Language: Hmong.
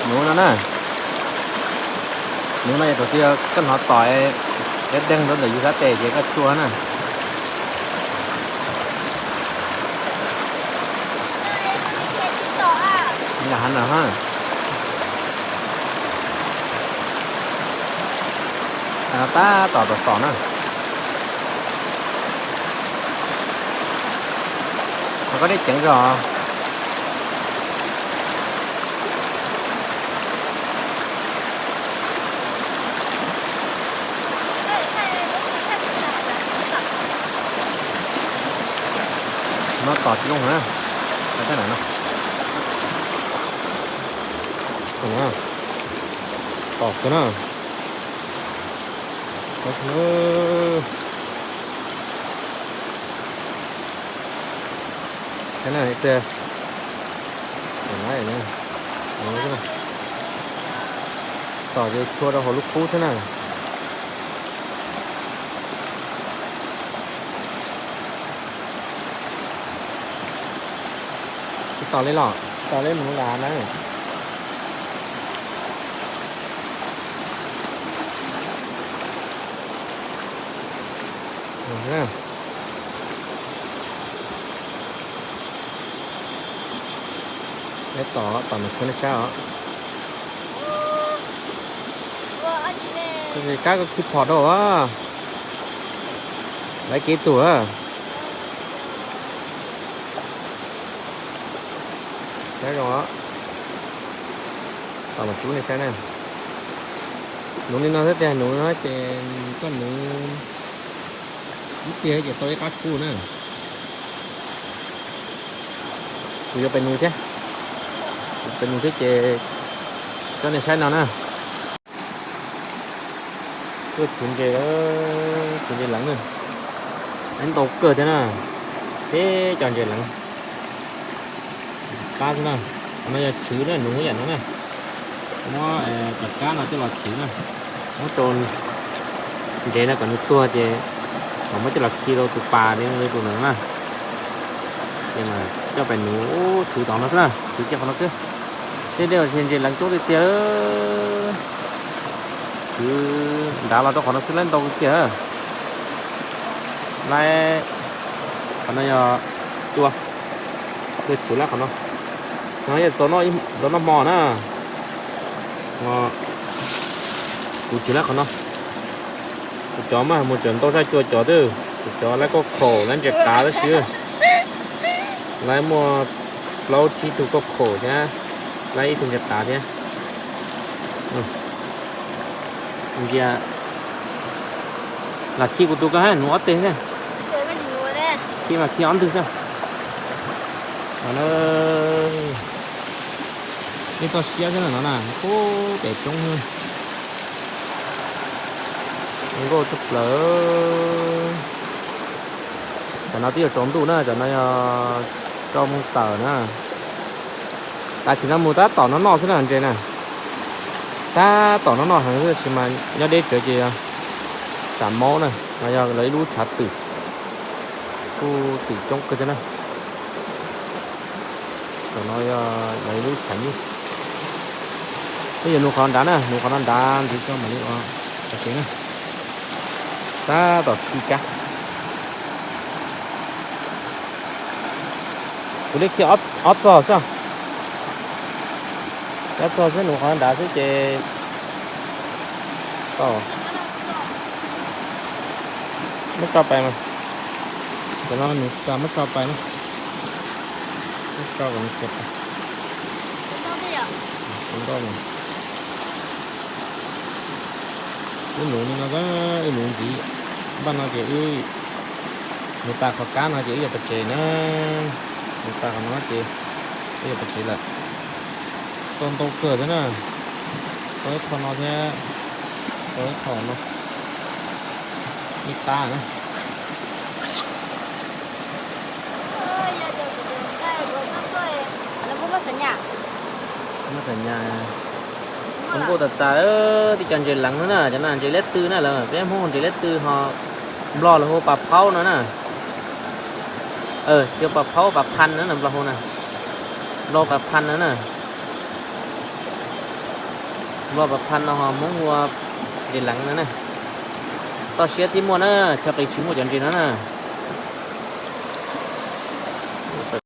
Nuv no na, nuv no yog thaum twg koj hnov tom deev deev rau ntawm yus sab tes ces koj tshuaj na. Yam hav no ha, tab tom tom tom na. Koj deb ceev zog. No tom tsis zoo na. Tom kawg na. Tom ces tshua rau hauv lub qub xwb na. Tsis tom li los, tom li mus lawm na. Peb tom, tom nws tshua nej saib os. Tab sis kab koj khi phom rau a, lawv kev tuag. Saib zoo os. Tom mas tsuv nej saib na. Nuv li no xwb tiag, nuv no ces koj nuv ib pliag ces tau ib qab tshuaj na. Kuv yuav pais nuv thiab, pais nuv thiab ces coj nej saib no na. Tuaj txhuv ntses, txhuv ntses leev na. Ntau kawg thiab na, peb cov ntses leev. Qab xwb na, qhov no yog tshwv na, nuv yam no na. Muab cov kab no coj los tshwv na, muab rau ntses no kom nws tuag ces kom muab coj los khi rau tus pas li tus ntawd na. Ces mas coj pais nuv, tshwv tom no xwb na, tshwv kiag qhov no xwb. Tej dej ntses leev coob tiag tiag. Tshwv nrad los rau qhov no xwb, laib ntau tiag tiag. Laib, qhov no yog cua, cua tshwv laib qhov no. No yog txaus noj hmo na. Kuv tshwv laib qhov no. Kuv cov mas mus tseem ntau zaj cua cov twb, kuv cov laib kauj khaum laib ntses qav tab sis. Laib muaj plaub tsib tug kauj khaum thiab, laib ib tug ntses qav thiab. Ntsia, lam khi kuv tus koj hab nuv ob teg thiab. Khi mas khi ob ntwg xwb. Ib toj siab xwb na no na, pem roob. Nkauj tshaj plaws. Cov no twb yuav tsaus ntuj na, cov no yog rau moos tawm na. Tam sim no mus tab tom no noj xwb na ntses na. Tab tom no noj heev xwb, tab sis mas nyob deb tsawv ces yog tshav maub na, no yog lawv ib lub tshav twm. Kuj twm coob kawg thiab na. Tam no yog lawv ib lub tshav nyuj. Peb yuav nuv qhov nrad na, nuv qhov no nrad ntxiv tso mam li ua pov tsev na. Tab tom khi kab. Kuv li khi ob txog xwb. Ob txog xwb, nuv qhov nrad xwb ces tau. Muab tso pais mas. Cov no nws tas muab tso pais na. Muab tso kom nws khiav pais. Tus nkauj no. Wb nuv li no, wb nuv ntxiv. Npaj no ces wb nuv tas qhov kab no ces wb yuav pov tsev na. Nuv tas qhov no ces wb yuav pov tsev lawm. Tau ntau kawg thiab na. Tau ib qho no thiab, tau ib qho no. Ib qab na. Muab xam nyas, zoo nkauj tas tas. Tej cov ntses leev no na, cov no ntses liab tw na, lawv peb Hmoob hu ntses liab tw ho Nplog lawv hu pas phaub no na. Tsis yog pas phaub, pas phas no na, Nplog hu na. Nplog pas phas no na. Lo pas phaj no ho Hmoob hu ua ntses leev no na. Toj siab tib muaj na, chaw qis tsis muaj cov ntses no na.